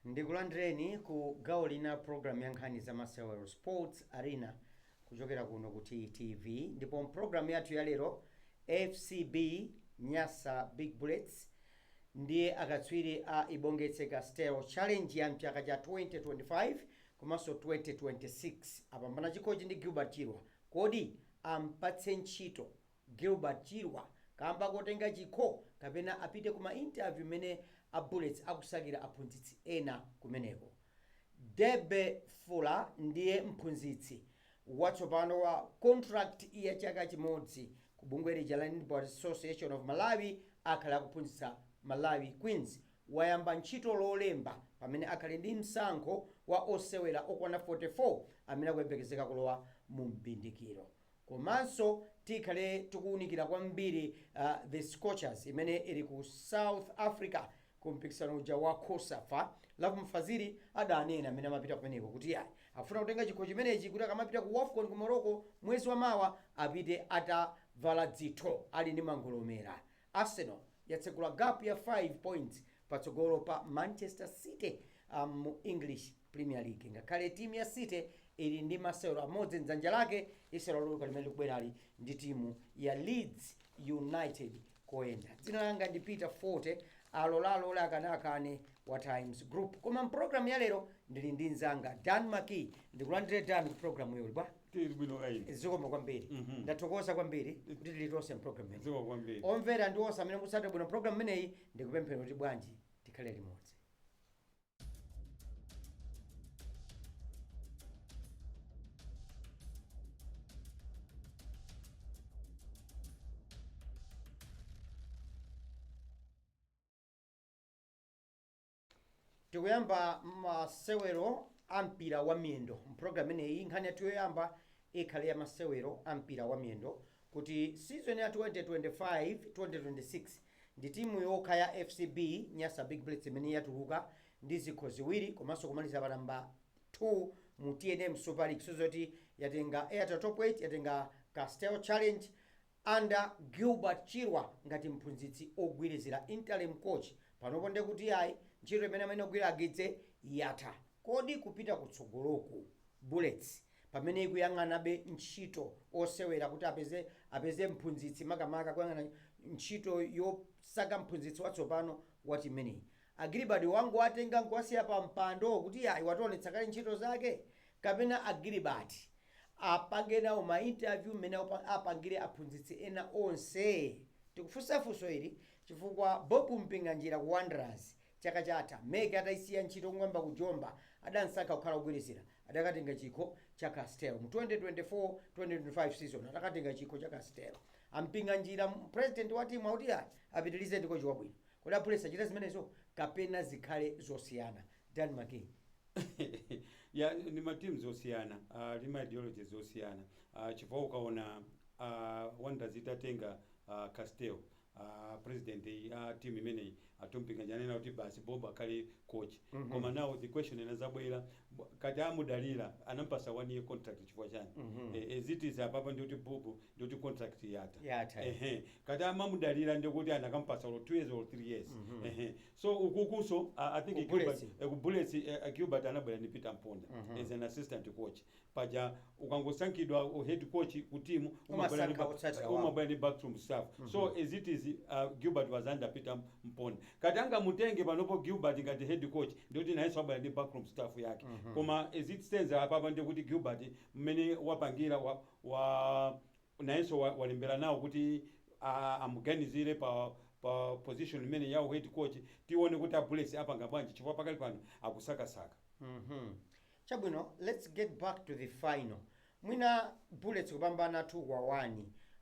Ndikulandireni ku gawo lina program ya nkhani za masewero, Sports Arena, kuchokera kuno ku TTV. Ndipo mpulogalamu yathu ya lero, FCB Nyasa Big Bullets ndiye akatswiri a Ibongetse Castel Challenge ya mchaka cha 2025 komanso 2026. Apambana chikhochi ndi Gilbert Chirwa. Kodi ampatse ntchito Gilbert Chirwa kamba kotenga chikho, kapena apite kuma interview mmene a Bullets akusakira aphunzitsi ena kumeneko? Debe Fula ndiye mphunzitsi watsopano wa contract ya chaka chimodzi ku bungwe lija la Netball Association of Malawi. Akhale akuphunzitsa Malawi Queens. Wayamba ntchito Lolemba, pamene akhale ndi msankho wa osewera okwana 44 amene akuyembekezeka kulowa mu mbindikiro. Komanso tikhale tikuwunikira kwambiri the Scorchers imene ili ku South Africa ku mpikisano uja wa COSAFA. Lovemore Fazili adanena amene amapita kumeneko kuti ayi, akufuna kutenga chikho chimenechi kuti akamapita ku WAFCON ku Morocco mwezi wa mawa apite atavala dzitho, ali ndi mangolomera. Arsenal yatsegula gap ya 5 points patsogolo pa Manchester City mu English Premier League, ngakhale timu ya City ili ndi masewero amodzi mdzanja lake, isewera Loweruka limene likubwerali ndi timu ya Leeds United koyenda. Dzina langa ndi Peter Forte, alolalole akanakane wa Times Group. Koma mpulogalamu ya lero ndili ndi mzanga Dan Maki. Ndikulandire Dan ku programu yoli bwa? Tili bwino ayi. Zikomo kwambiri. Ndathokoza kwambiri kuti tili tonse mpulogalamu imeneyi. Zikomo kwambiri. Omvera ndi onse amene mukutsata bwino programu imeneyi, ndikupemphera kuti bwanji tikhale limodzi. Tikuyamba masewero a mpira wa miyendo mpulogalamu imeneyi. Nkhani yathu yoyamba ikhale ya masewero a mpira wa miyendo, kuti season ya 2025 2026 ndi timu yokha ya FCB Nyasa Big Bullets imene yatuluka ndi zikho ziwiri komanso kumaliza pa namba 2 mu TNM Super League. Sozoti yatenga Airtel Top 8, yatenga Castel Challenge under Gilbert Chirwa ngati mphunzitsi ogwirizira, interim coach. Panopo ndekuti ayi, ntchito imene amene ogwira agidze yatha. Kodi kupita kutsogoloku, Bullets pamene ikuyang'anabe ntchito osewera kuti apeze mphunzitsi, makamaka kuyang'ana ntchito yosaka mphunzitsi watsopano wa timu imeneyi, a Gilbert wangu atenga nkuwasiya pa mpando kuti ayi, wationetsa kale ntchito zake, kapena a Gilbert apange nawo ma interview mmene apangire aphunzitsi ena onse? Tikufunsa funso ili chifukwa Bob Mpinganjira ku Wanderers chaka chatha, Meke atayisiya ntchito kung'amba kujomba, adansankha kukhala ogwirizira, adakatenga chikho cha Castel mu 2024 2025 season. Adakatenga chikho cha Castel a Mpinganjira, president wa timu akuti ayi, apitilize ndi kochi wabwino. Kodi a Bullets achita zimenezo kapena zikhale zosiyana? Dan Maki. Ya, ni ma teams osiyana, ndi ma ideologies osiyana, chifukwa ukaona Wanderers itatenga Castel, president team imeneyi, a Thom Mpinganjira, anena kuti basi, Bob akhale coach. Koma now the question inazabwera, kati amudalira, anampasa one year contract chifukwa chani? As it is apapa, ndikuti Bob, ndikuti contract yatha. Yatha. Ehe, kati amamudalira, ndikuti anakampasa or 2 years or 3 years. Ehe, so ukukuso I think Ku Gilbert, Bullets. Ku Bullets, Gilbert anabwera ndi Peter Mponda as an assistant coach. Paja ukangosankhidwa head coach ku team, umabwera ndi Umasankha otsatira wawo. Umabwera ndi backroom staff. So as it is, Gilbert was under Peter Mponda. Kati angamutenge panopo Gilbert ngati head coach, ndikuti nayenso abwera ndi backroom staff yake. Koma as it stands apapa, ndikuti Gilbert mmene wapangira wa nayenso walembera nawo kuti amuganizire pa position imene ya head coach. Tione kuti a Bullets apanga bwanji, chifukwa pakali pano akusakasaka. Chabwino, let's get back to the final. Mwina Bullets kupambana 2 kwa 1,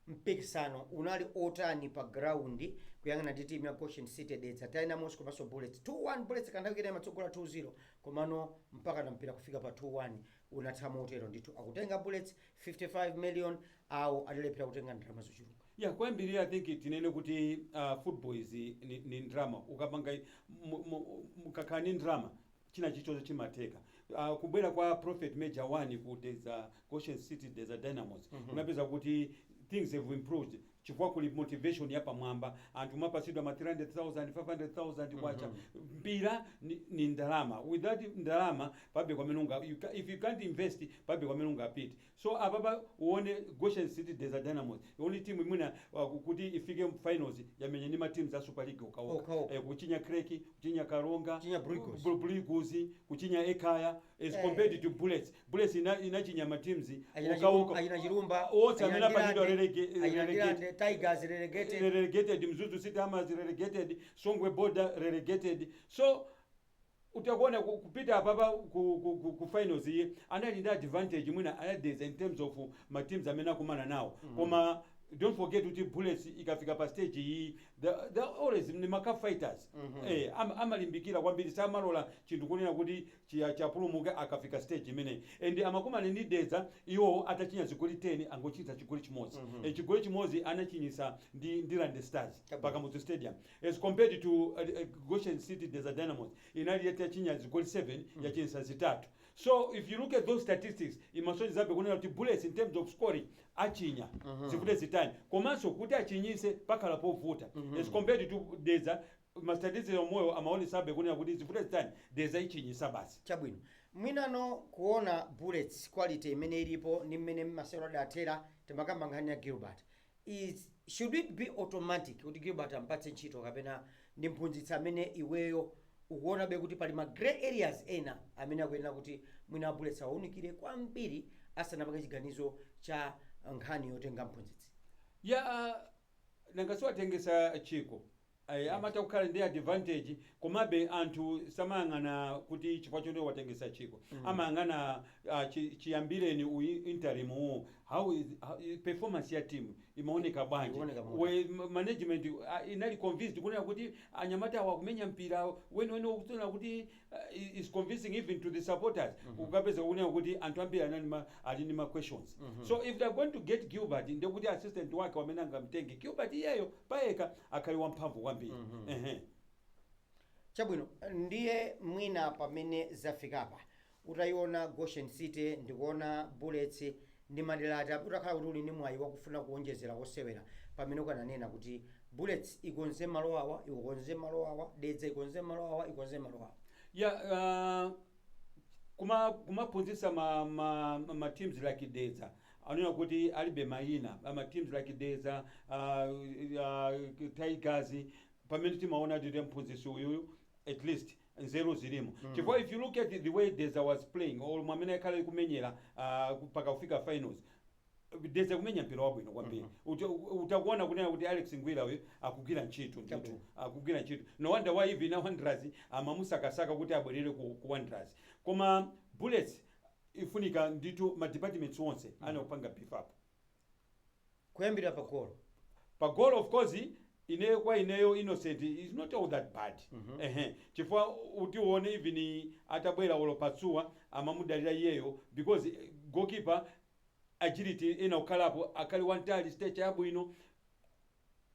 mpikisano unali otani pa ground kuyang'ana ndi timu ya Goshen City Dedza Dynamos komanso Bullets? 2-1 Bullets, kanthawi kena imatsogola 2-0, komano mpaka na mpira kufika pa 2-1 unatha motero ndithu. Akutenga Bullets 55 million, awo adalephera kutenga ndalama zochuluka. Ya, kuyambirira I think tinene kuti football is ni drama. Ukapanga mukakhala ni drama, china chilichonse chimatheka. Kubwera kwa Prophet Major 1 ku Dedza, Goshen City Dedza Dynamos, unapeza kuti things have improved. Chifukwa kuli motivation yapamwamba, anthu mapasidwa ma 300,000, 500,000 kwacha. Mpira ni ndalama. Without ndalama pabe kwamene unga if you can't invest, pabe kwamene ungapite. So apapa uone Goshen City, Dedza Dynamos, only team imwina kuti ifike finals yamenya ni ma teams a Super League okaoka. Okaoka. Kuchinya Creck, kuchinya Karonga, Kuchinya Blue Eagles. Blue Eagles, kuchinya Ekhaya, as compared to Bullets. Bullets inachinya ma teams okaoka. Achina Chirumba, Onse amene achina apangidwa Ndilande, achina relegate. Ndilande, Tigers relegated. Relegated, Mzuzu City Hammers relegated, Songwe Border relegated. So utakuona kupita apapa ku finals iyi anali ndi advantage mwina a Dedza in terms of ma teams amene akumana nawo. Koma don't forget kuti Bullets ikafika pa stage iyi, the always ni ma cup fighters. Amalimbikira kwambiri, samalola chinthu kunena kuti chapulumuke akafika stage imeneyi. And amakumana ndi Dedza, iwo atachinya zigoli 10, angochita chigoli chimodzi. Chigoli chimodzi anachinyisa ndi Ndilande Stars pakamuzu Stadium, as compared to Goshen City Dedza Dynamos inali yatachinya zigoli 7, yachinyisa zitatu. So if you look at those statistics, imasonyezabe kunena kuti Bullets in terms of scoring achinya zivute zitani, komanso kuti achinyise pakhala povuta as compared to Dedza. Ma statistics omweyo amaonesabe kunena kuti zivute zitani, Dedza ichinyisa basi. Chabwino, mwinano kuona Bullets quality imene ilipo ndi mmene masewero adathera, timakamba nkhani ya Gilbert, is should it be automatic kuti Gilbert ampatse ntchito, kapena ndi mphunzitsi amene iweyo ukuonabe kuti pali ma grey areas ena amene akuyenera kuti mwina Bullets awunikire kwambiri asanapange chiganizo cha nkhani yotenga mphunzitsi? Ya, nanga siwatengesa chiko. Amatha kukhala ndi advantage, komabe anthu samayang'ana kuti chifukwa choti watengesa chiko. Amayang'ana chiyambireni interim uwu, how performance ya team imaoneka bwanji? Ikuoneka bwanji. Management inali convinced kunena kuti anyamata awa akumenya mpira weniweni wokutsona kuti is convincing even to the supporters? Ukapeza kunena kuti anthu ambiri ali ndi ma questions. So if they're going to get Gilbert, ndekuti assistant wake wamene angamtenge Gilbert iyeyo payekha akhale wamphamvu kwambiri. Ehe. Chabwino, ndiye mwina pamene zafikapa, utayiona Goshen City ndikuona Bullets ndi madera ati utakhala kuti uli ndi mwayi wakufuna kuwonjezera osewera, pamene ukananena kuti Bullets ikonze malo awa, ikonze malo awa, Dedza ikonze malo awa, ikonze malo awa? Ya, kumaphunzitsa ma teams like Dedza, anena kuti alibe mayina ama teams like Dedza, Tigers, pamene timaona tite mphunzitsi uyuyu at least nzeru zilimo. Chifukwa if you look at the way Dedza was playing or mwamene akhala ikumenyera mpaka kufika finals, Dedza kumenya mpira wabwino kwambiri. Utakuona kunena kuti Alex Ngwira uyu akugwira ntchito ndithu. Akugwira ntchito. No wonder why even na Wanderers amamusakasaka kuti abwerere ku Wanderers. Koma Bullets ifunika ndithu ma departments onse anakupanga beef up. Kuyambira pa golo. Pa goal, of course, ineyo, kwa ineyo, Innocent is not all that bad. Ehe, chifukwa utione even atabwera olo Patsuwa, amamudalira iyeyo because goalkeeper agility ina kukhalapo, akhale wantali, stature yabwino.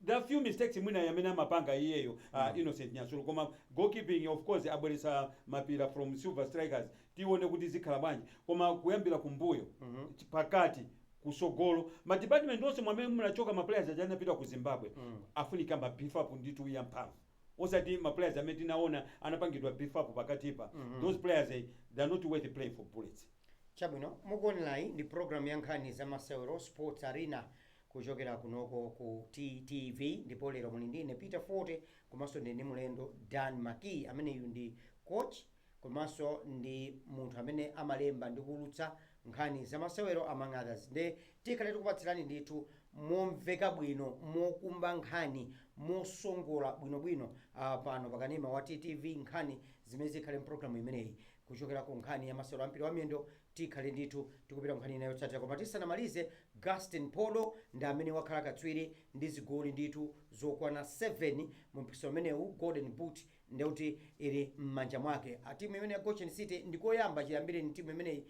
There are few mistakes mwina yamene amapanga iyeyo, Innocent Nyasulu. Koma goalkeeping, of course, abweresa mapira from Silver Strikers, tione kuti zikhala bwanji. Koma kuyambira kumbuyo, pakati, kusogolo, ma department onse mwamene munachoka ma players aja anapita ku Zimbabwe, afunika ma beef up ndithu yamphamvu, osati ma players amene tinaona anapangidwa beef up pakatipa. Those players, they are not worth playing for Bullets. Chabwino, mukuonerayi ndi program ya nkhani za masewero, Sports Arena, kuchokera kunoko ku TTV, ndipo lero muli ndine Peter Forte, komanso ndi mlendo Dan Maki, ameneyu ndi coach komanso ndi munthu amene amalemba ndi kuulutsa nkhani za masewero, among others. Nde tikhale tikupatsirani ndithu momveka bwino, mokumba nkhani, mosongola bwinobwino pano pakanema wa TTV, nkhani zimene zikhale mpulogalamu imeneyi. Kuchokera ku nkhani ya masewero ampira wa miyendo, tikhale ndithu tikupita nkhani inayo yotsatira. Koma tisanamalize, Gaston Podo ndi amene wakhala katswiri ndi zigoli ndithu zokwana 7 mu mpikisano umenewu. Golden Boot ndekuti ili m'manja mwake. Timu imene ya Goshen City ndikoyamba chiyambire ni timu imeneyi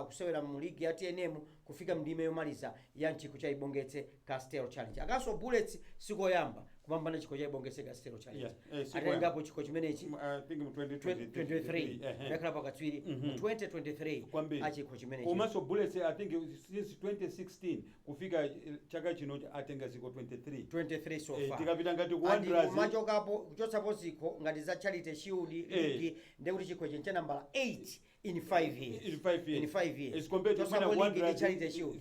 kusewera mu ligi ya TNM kufika mndime yomaliza ya mchikho cha Ibongetse Castel Challenge. Akaso Bullets sikoyamba, koma Kupambana chikho cha Ibonge Castel Challenge. Yeah, eh, sikwa. Atengapo chikho chimenechi I think mu 2023. 23. Ehe. Adakhala pakatswiri mu 2023 Kwambiri. achikho chimenechi. Komanso Bullets, I think since 2016 kufika chaka chino atenga zikho 23. 23 so Eh, far. tikapita ngati ku And Wanderers, kumachokapo, kuchotsapo zikho ngati za Charity Shield, league, ndekuti chikho ichi cha nambala 8 in 5 years. In 5 years. In 5 years. As compared to Chotsapo mwina league ndi Wanderers, Charity Shield.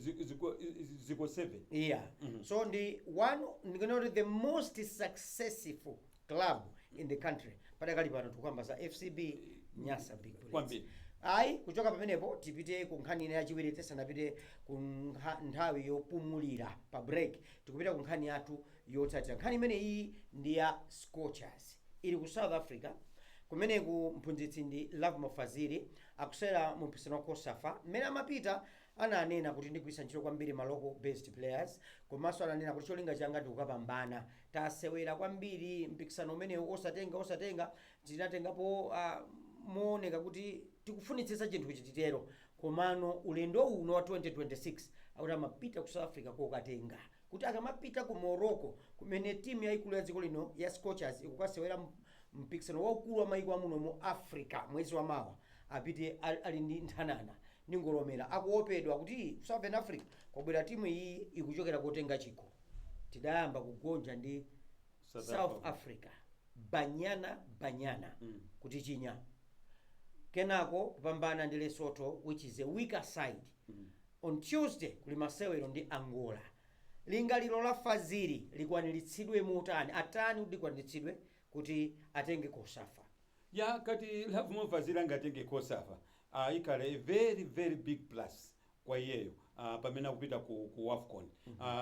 zikho 7. Yeah. So ndi one, ndinoti the most successful club in the country padakali pano, tikukamba za FCB Nyasa Big Bullets. Kwambiri. Ayi, kuchoka pamenepo tipite ku nkhani ina yachiwiri tisanapite ku nthawi yopumulira pa break. Tikupita ku nkhani yathu yotsatira. Nkhani imene iyi ndi ya Scorchers, ili ku South Africa. Kumeneku mphunzitsi ndi Lovemore Fazili, akusewera mu mpikisano wa COSAFA. Mmene amapita ananena kuti ndigwiritsa ntchito kwambiri ma local based players, komanso ananena kuti cholinga changa ndikukapambana. Tasewera kwambiri mpikisano umenewu osatenga, osatenga. Tinatengapo mooneka kuti tikufunitsitsa chinthu chititero, komano ulendo uno wa 2026 akuti amapita ku South Africa kokatenga, kuti akamapita ku Morocco kumene timu yayikulu ya dziko lino ya Scorchers ikukasewera mpikisano waukulu wa maiko amuno mu Africa mwezi wa mawa, apite ali ndi nthanana ndi ngolomera, akuopedwa kuti ku Southern Africa kwabwera timu iyi ikuchokera kotenga chikho. Tidayamba kugonja ndi South South Africa. Africa, Banyana Banyana, kuti chinya, kenako kupambana ndi Lesotho, which is a weaker side. On Tuesday kuli masewero ndi Angola. Lingaliro la Fazili likwaniritsidwe motani? Atani kuti likwaniritsidwe kuti atenge COSAFA? Ya, kati Lovemore Fazili angatenge COSAFA, ikhala a very very big plus kwa iyeyo pamene akupita ku AFCON,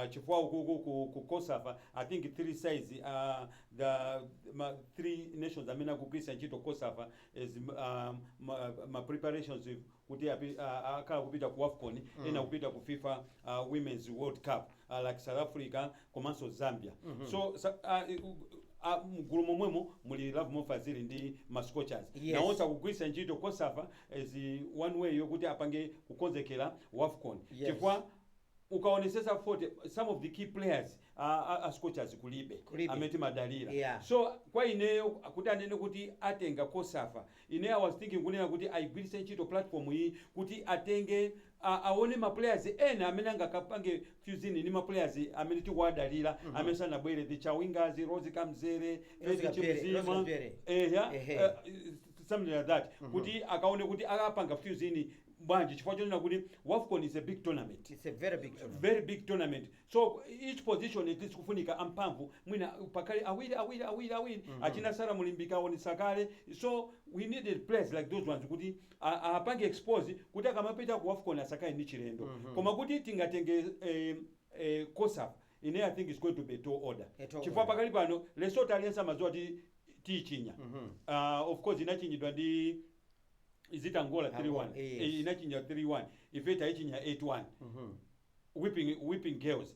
chifukwa ukuku ku COSAFA, I think three sides, the three nations amene akugwiritsa ntchito COSAFA as ma preparations kuti akhala kupita ku AFCON, ena kupita ku FIFA Women's World Cup, like South Africa komanso Zambia. So mgulu momwemo muli Lovemore Fazili ndi ma Scorchers. Nawonso akugwiritsa ntchito COSAFA as one way yokuti apange kukonzekera WAFCON, chifukwa ukaonesesa 40 some of the key players a Scorchers kulibe, Kulibe. amene timadalira. So kwa ineyo, kuti anene kuti atenga COSAFA, ine I was thinking kunena kuti ayigwiritse ntchito platform iyi kuti atenge aone ma players ena amene angakapange fusion ndi ma players amene tikuwadalira amene sanabwere, the Chawingas, Rose Kamzere, Rose Faith Kapere, Rose Chimzima, Kapere. eya, Ehe. something like that, kuti akaone kuti akapanga fusion bwanji, chifukwa chonena kuti WAFCON is a big tournament. It's a very big tournament. Very big tournament. So each position at least kufunika amphamvu mwina pakali awiri, awiri, awiri, awiri. Achina Sara Mulimbika aonesa kale. So we needed players like those ones kuti apange expose kuti akamapita ku AFCON asakaye ndi chilendo. Koma kuti tingatenge COSAFA, ine I think it's going to be a tall order, A tall chifukwa order. pakali pano Lesotho aliyense amadziwa kuti tiyichinya. Of course inachinyidwa ndi izita Angola 3-1. Angola, yes. Eh, inachinya 3-1, ife tayichinya 8-1, whipping girls.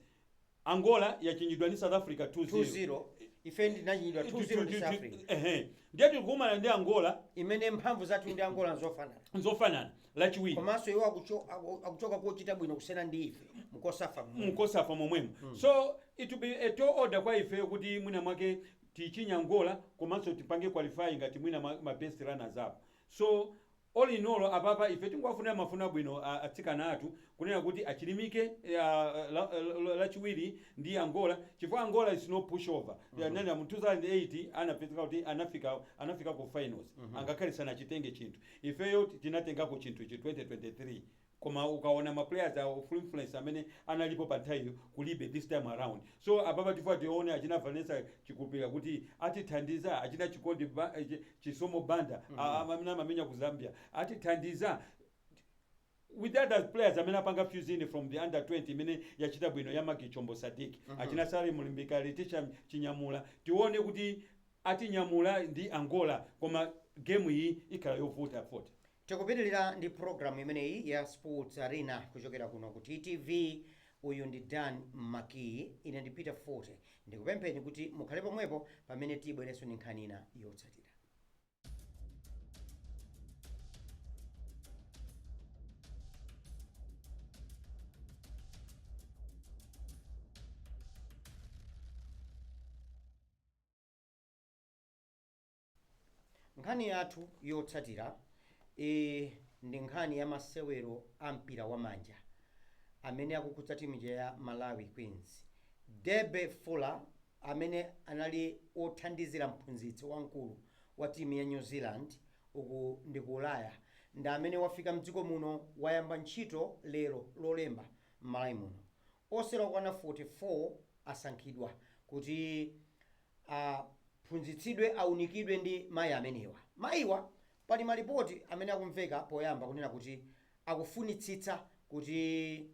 Angola yachinyidwa ndi South Africa 2-0. 2-0, ife ndinachinyidwa 2-0 ndi South Africa. Ehe, ndiye tikukumana ndi Angola imene mphamvu zathu ndi Angola nzofanana. Nzofanana lachiwiri. Komanso iwo akuchoka kochita bwino kusiyana ndi ife mu COSAFA momwe. Mu COSAFA momwemo. So it will be a tall order kwa ife kuti mwina mwake tichinya Angola komanso tipange qualify ngati mwina ma best runners up. So all in all, apapa ife tingowafunira mafuna bwino atsikana athu, kunena kuti achilimike lachiwiri ndi Angola, chifukwa Angola is no pushover. Nena mu 2008 anapezeka kuti anafika ku finals, angakhale sanachitenge chinthu. Ifeyo tinatengako chinthu ichi 2023, koma ukaona ma players of influence amene analipo pa nthawiyo kulibe this time around. So apapa tifuna tione achina Vanessa Chikupira kuti atithandiza, achina Chikondi Chisomo Banda amene amamenya ku Zambia atithandiza, with other players amene apanga fusion from the under 20 imene yachita bwino ya Magi Chombo Sadik, achina Sare Mulimbika, Letitia Chinyamula. Tione kuti atinyamula ndi Angola, koma game iyi ikhala yovuta 40. Tikupitirira ndi programu imeneyi ya Sports Arena kuchokera kuno ku TTV. Uyu ndi Dan Maki, ine ndi Peter Forte. Ndikupempheni kuti mukhale pomwepo pamene tibwerenso ndi nkhani ina yotsatira. Nkhani yathu yotsatira ndi nkhani ya masewero a mpira wa manja amene akukhudza timu ya Malawi Queens. Debbie Fuller, amene anali othandizira mphunzitsi wamkulu wa timu ya New Zealand uku ndi ku Ulaya, ndi amene wafika mdziko muno, wayamba ntchito lero Lolemba m'Malawi muno. Osewera okwana 44 asankhidwa kuti aphunzitsidwe, aunikidwe ndi mayi amenewa. Mayiwa, pali malipoti amene akumveka poyamba kunena kuti akufunitsitsa kuti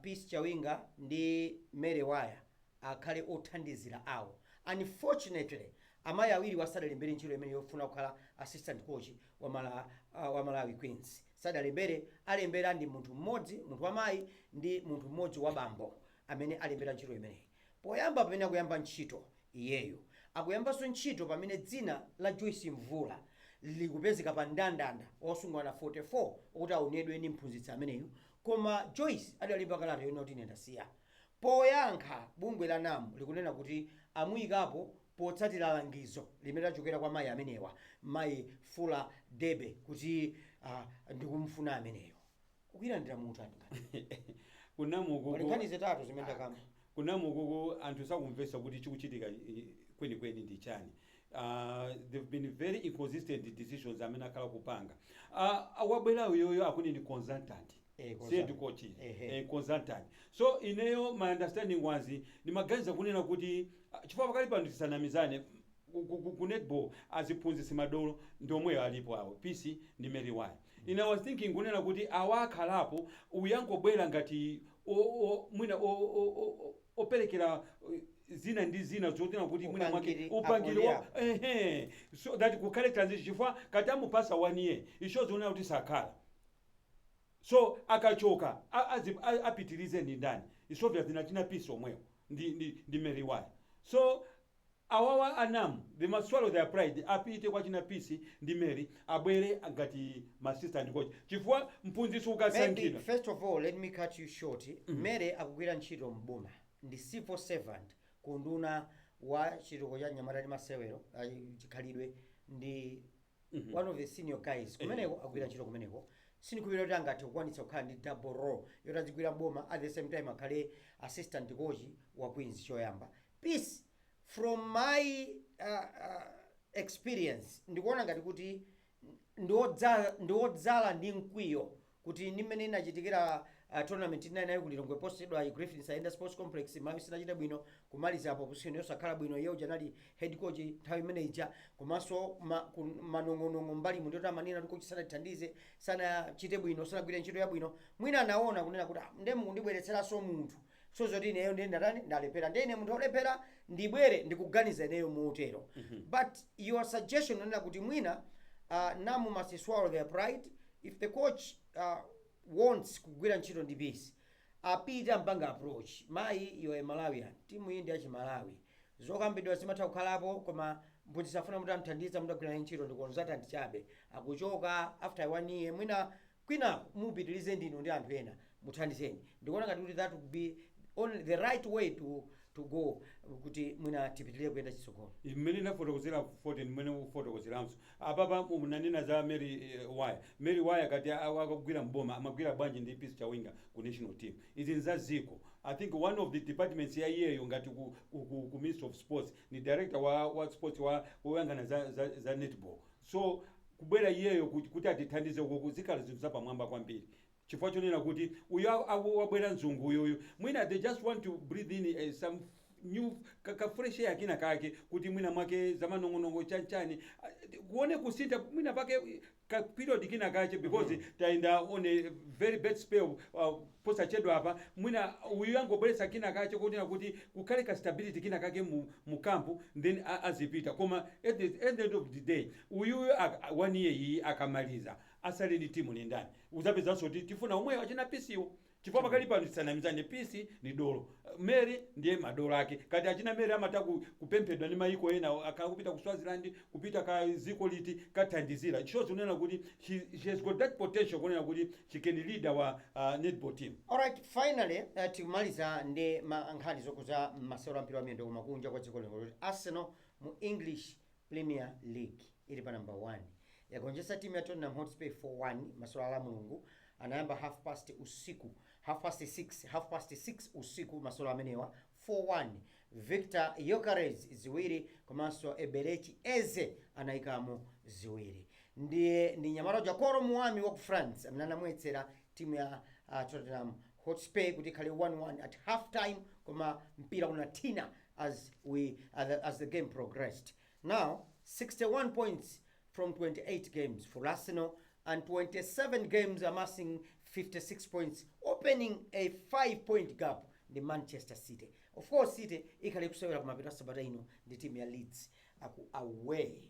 Peace Chawinga ndi Mary Waya akhale othandizira awo. Unfortunately, amayi awiri wasadalembere ntchito imene yofuna kukhala assistant coach wa Malawi Queens. Sadalembere. Alembera ndi munthu mmodzi, munthu wamayi ndi munthu mmodzi wa bambo amene alembera ntchito imeneyi. Poyamba pamene akuyamba ntchito iyeyo, akuyambanso ntchito pamene dzina la Joyce Mvula likupezeka pa ndandanda osungwana 44 okuti aonedwe ndi mphunzitsi ameneyu, koma Joyce adalemba kalata yonena kuti ine ndasiya. Poyankha, bungwe la NAM likunena kuti amuyikapo potsatira langizo limene lachokera kwa mayi amenewa, mayi Fuller Debbie, kuti ndikumfuna ameneyo. Ukuyilandira muutani ngati Ku NAM-ku pali nkhani zitatu zimene ndakamba. Ku NAM-kuku anthu sakumvetsa kuti chikuchitika kwenikweni ndi chani. They've been very inconsistent decisions amene akhala kupanga. Wabwera uyoyo akuti ndi consultant, consultant. Head coach, consultant. So ineyo my understanding was, ndimaganiza kunena kuti chifukwa pakali pano, tisanamizane, ku netball aziphunzitsi madolo ndi omweyo alipo awo, Peace ndi Mary Waya. Ine I was thinking kunena kuti awa akhalapo, uyangobwera ngati mwina operekera zina ndi zina zotina kuti mwina mwake Upangiri, upangiri wa aponera. Ehe, so that kukhale transition, chifukwa kati amupasa one year, ishows kunena kuti sakhala. So akachoka apitirize ndi ndani? It's obvious nachina Peace omweyo ndi Mary Waya. So awawa a NAM, they must swallow their pride, apite kwa china Peace ndi Mary, abwere ngati ma assistant coach, chifukwa mphunzitsi Maybe, ukasankhidwa. First of all, let me cut you short. Mary akugwira ntchito mboma, ndi civil servant ku nduna wa chitukuko cha nyamata ndi masewero, chikhalidwe, ndi one of the senior guys kumeneko. Akugwira ntchito kumeneko. Sindikupira kuti angathe kukwanitsa kukhala ndi double role yoti azigwira boma, at the same time akhale assistant coach wa Queens. Choyamba, Peace, from my experience, ndikuona ngati kuti ndiwodzala ndi mkwiyo kuti ndi mmene inachitikira tournament inayi nayo ku Lilongwe posachedwa, Griffin Saenda Sports Complex. Malawi sinachite bwino kumaliza apo, position yosakhala bwino. Iye uja anali head coach nthawi imene ija, komanso manong'onong'o mbali mu ndiyoti amanena kuti coach sanatithandize, sanachite bwino, sanagwire ntchito yabwino. Mwina anaona kunena kuti, "Ah, nde mukundibweretseranso munthu so zoti ineyo ndiye ndatani, ndalephera, ndiye ine munthu olephera ndibwere." Ndikuganiza ineyo motero. But your suggestion unena kuti mwina NAM must swallow their pride. If the coach wants kugwira ntchito ndi Peace, apite ampanga approach mayi, "You are a Malawian, timu iyi ndi yachiMalawi, zokambidwa zimatha kukhalapo, koma mphunzitsi afuna muti amthandiza, mutagwira naye ntchito, ndi consultant chabe, akuchoka after one year, mwina kwinaku mupitirize ndinu ndi anthu ena, muthandizeni." Ndikuona ngati kuti that would be only the right way to go kuti mwina tipitirire kuyenda chitsogolo. Mmene ndafotokozera 14, mmene ufotokozeranso apapa, munanena za Mary Waya. Mary Waya kati akagwira mboma, amagwira bwanji ndi Peace Chawinga ku national team? Izi nza ziko. I think one of the departments ya iyeyo ngati ku Ministry of Sports ni director wa sports wa woyang'ana za netball. So kubwera iyeyo kuti atithandize uko zikhala zinthu zapamwamba kwambiri, chifukwa chonena kuti uyu wabwera mzungu uyuyu, mwina they just want to breathe in some new ka fresh air kina kake, kuti mwina mwake zamanong'onong'o chanchani, kuone kusintha mwina pake ka period kina kache, because tayenda on a very bad spell posachedwa apa. Mwina uyu angobweretsa kina kache kunena kuti kukhale ka stability kina kake mu camp, then azipita. Koma at the end of the day, uyuyu one year iyi akamaliza, asale ni timu ni ndani? Uzapezanso kuti tifuna omweyo achina Peace-wo, chifukwa pakali pano, tisanamizane, Peace ni dolo, Mary ndiye madolo ake. Kati achina Mary amata kupemphedwa ndi mayiko ena, akhala kupita ku Swaziland, kupita ka ziko liti kathandizira. Shows kunena kuti she has got that potential kunena kuti she can lead our netball team. Alright, finally, tikumaliza ndi nkhani zokuza masewero a mpira wa miyendo, koma kunja kwa dziko lino, kuti Arsenal mu English Premier League Ili pa number 1, yagonjetsa timu ya Tottenham Hotspur 4-1. Masewero a Lamulungu anayamba half past usiku, half past 6, half past 6 usiku. Masewero amenewa 4-1, Victor Gyokeres ziwiri komanso Eberechi Eze anayikamo ziwiri. Ndiye ndi nyamata uja Kolo Muani wa ku France amene anamwetsera timu ya Tottenham Hotspur kuti ikhale 1-1 at half time, koma mpira unathina as the game progressed. Now 61 points from 28 games for Arsenal and 27 games, amassing 56 points, opening a 5 point gap ndi Manchester City. Of course, City ikhale kusewera kumapeto a sabata ino ndi timu ya Leeds aku away.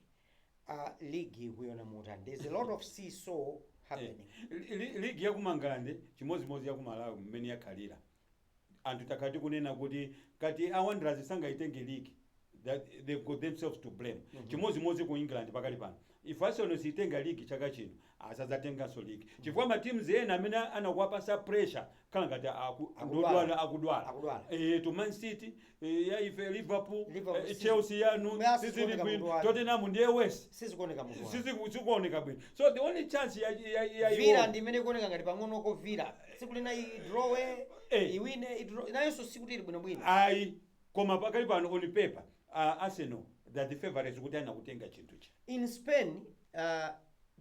Ligi kuiona motani? There's a lot of seesaw happening. Ligi ya kumangalande chimodzimodzi ya kumalawi mmene yakhalira. Anthu takhala tikunena kuti kati a Wanderers sangaitenge ligi, that they've got themselves to blame. Chimodzimodzi ku England pakali pano, if Arsenal siitenga ligi chaka chino, asadzatenganso ligi, chifukwa ma teams ena amene anakuwapasa pressure khala ngati Akudwala. ndodwala, akudwala. Akudwala. To Man City, ya ife Liverpool, Liverpool, Chelsea yanu Sizikuoneka sizili bwino. mudwala. Tottenham ndiye west. Sizikuoneka mutu. Sizikuoneka bwino, so the only chance ya Villa iwo ndi imene ikuoneka ngati pang'onoko. Villa tsiku lina idrowe, iwine, idraw, nayonso sikuti ili bwinobwino. Ayi, koma pakali pano on paper, Arsenal, they are the favorites kuti anakutenga chinthu chi. In Spain,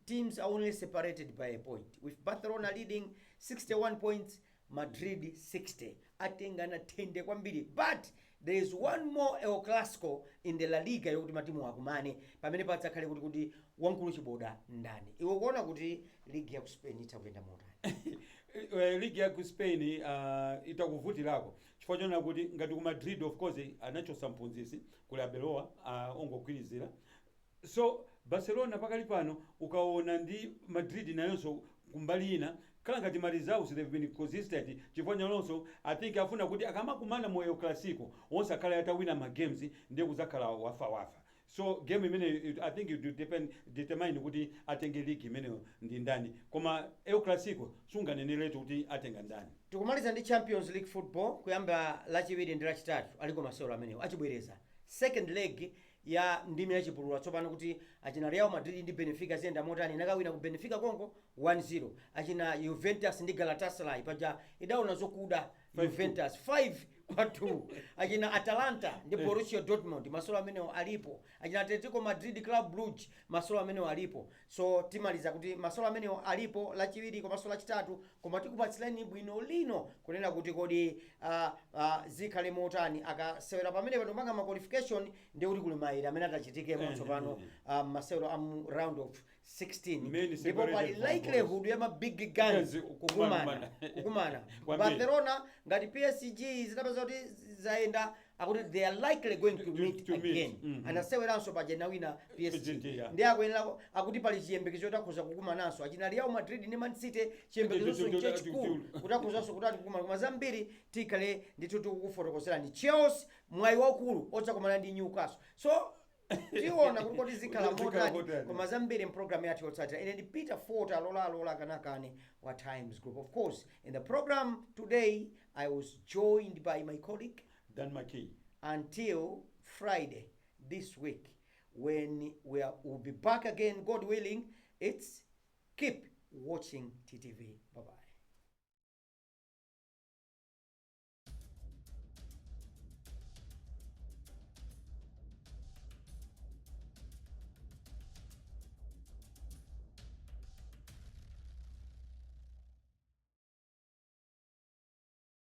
teams are only separated by a point, with Barcelona leading 61 points, Madrid 60. Atengana thende kwambiri, but there is one more El Clasico in the La Liga yokuti matimu akumane pamene padzakhale kuti wamkulu chiboda ndani. Iwe kuona kuti ligi ya ku Spain itha kuyenda motani? Ligi ya ku Spain itakuvutirako chifukwa chonena kuti ngati ku Madrid, of course, anachosa mphunzitsi kuli Arbeloa, ongogwirizira. So Barcelona pakali pano ukaona ndi Madrid nayonso kumbali ina khala ngati ma results, they've been consistent, chifukwa nyalonso I think afuna kuti akamakumana mu El Clasico onse akhale atawina ma games, ndiye kuzakhala wafawafa. So game imene I think it will depend, determine kuti atenge league imeneyo ndi ndani, koma El Clasico sunganeneretu kuti atenga ndani. Tikumaliza ndi Champions League football. Kuyamba Lachiwiri ndi Lachitatu aliko masewero amenewo achibwereza, second leg ya ndime yachipulula tsopano, kuti achina Real Madrid ndi Benfica ziyenda motani? Nakawina ku Benfica konko 1-0. Achina Juventus ndi Galatasaray paja idaona zokuda 5-2. Juventus 5 kwa 2. Achina Atalanta ndi Borussia Dortmund, masewero amenewo alipo. Achina Atletico Madrid, Club Brugge, masewero amenewo alipo. So timaliza kuti masewero amenewo alipo Lachiwiri komanso Lachitatu, koma tikupatsirani bwino lino kunena kuti kodi zikhale motani akasewera pamene patopanga ma qualification, ndi kuti kuli maere amene atachitikemo tsopano masewero a mu round of 16. Many Ndipo pali separated from likelihood ya ma big guns Yes, kukumana. kukumana. Kukumana. Kwambiri. Barcelona ngati PSG zitapeza kuti zayenda, akuti they are likely going to meet to meet. again. Anaseweranso paja, nawina PSG. PSG, yeah. Ndi akuyenera akuti pali chiyembekezo choti akhoza kukumananso. Achina Real Madrid ndi Man City, chiyembekezonso chachikulu kuti akhozanso kuti atikumana. Koma zambiri tikhale ndithu tikukufotokozerani. Chelsea mwayi waukulu odzakumana ndi Newcastle, so tiona kuti kodi zikhala Zikhala motani. motani. Koma zambiri mpulogalamu yathu yotsatira. Ine ndi Peter Fort Alolalola Kanakane wa Times Group. Of course, in the program today I was joined by my colleague Dan McKay. Until Friday this week, when we will be back again, God willing, it's keep watching TTV. Bye bye.